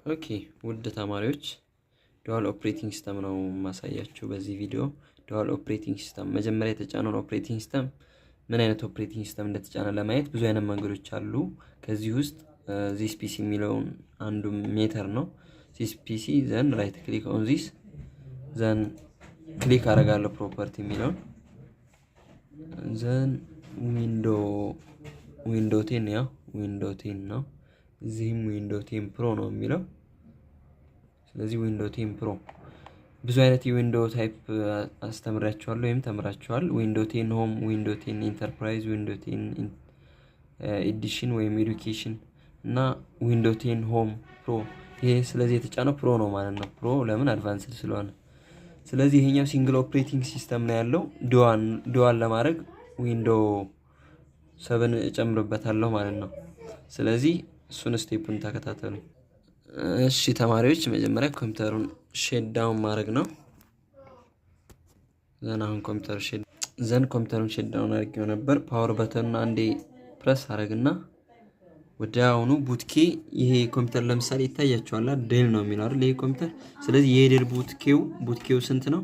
Okay ውድ ተማሪዎች፣ dual operating system ነው የማሳያችሁ በዚህ ቪዲዮ። Dual operating system፣ መጀመሪያ የተጫነውን operating system፣ ምን አይነት operating system እንደተጫነ ለማየት ብዙ አይነት መንገዶች አሉ። ከዚህ ውስጥ This PC የሚለውን አንዱ method ነው። This PC, then right click on this, then click አደርጋለሁ property የሚለውን፣ then Window 10፣ ያው Window 10 ነው። እዚህም Window 10 Pro ነው የሚለው። ስለዚህ Window 10 Pro፣ ብዙ አይነት የ Window type አስተምሬያችኋለሁ ወይም ተምራችኋል። Window 10 Home፣ Window 10 Enterprise፣ Window 10 Edition ወይም Education እና Window 10 Home Pro። ይሄ ስለዚህ የተጫነው Pro ነው ማለት ነው። Pro ለምን? Advanced ስለሆነ። ስለዚህ ይሄኛው single operating system ነው ያለው። Dual ለማድረግ Window 7 እጨምርበታለሁ ማለት ነው። ስለዚህ እሱን step ኡን ተከታተሉ። እሺ ተማሪዎች፣ መጀመሪያ ኮምፒውተሩን shut down ማድረግ ነው። Then አሁን ኮምፒውተሩ then ኮምፒውተሩን shut down አድርጌው ነበር። Power button ኑን አንዴ ፕረስ አድረግና ወዲያውኑ boot key፣ ይሄ ኮምፒውተር ለምሳሌ ይታያችኋል፣ Dell ነው የሚለው አይደል? ይሄ ኮምፒውተር። ስለዚህ የ Dell boot key ው ስንት ነው?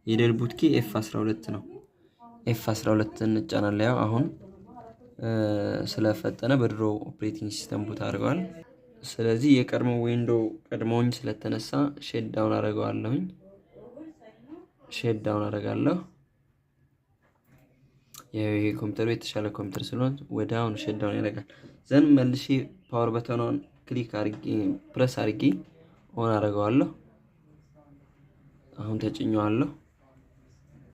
የ Dell boot key F 12 ነው። F 12 እንጫናለን። ያው አሁን ስለፈጠነ በድሮ operating system boot አድርገዋል። ስለዚህ የቀድሞ Window ቀድሞኝ ስለተነሳ shut down አደርገዋለሁኝ። Shut down አደርጋለሁ። ይሄ ኮምፒውተሩ የተሻለ ኮምፒውተር ስለሆነ ወዲያውኑ shut down ያደርጋል። Then መልሼ power button ኗን click አድርጌ፣ ፕረስ አድርጌ on አደርገዋለሁ። አሁን ተጭኘዋለሁ።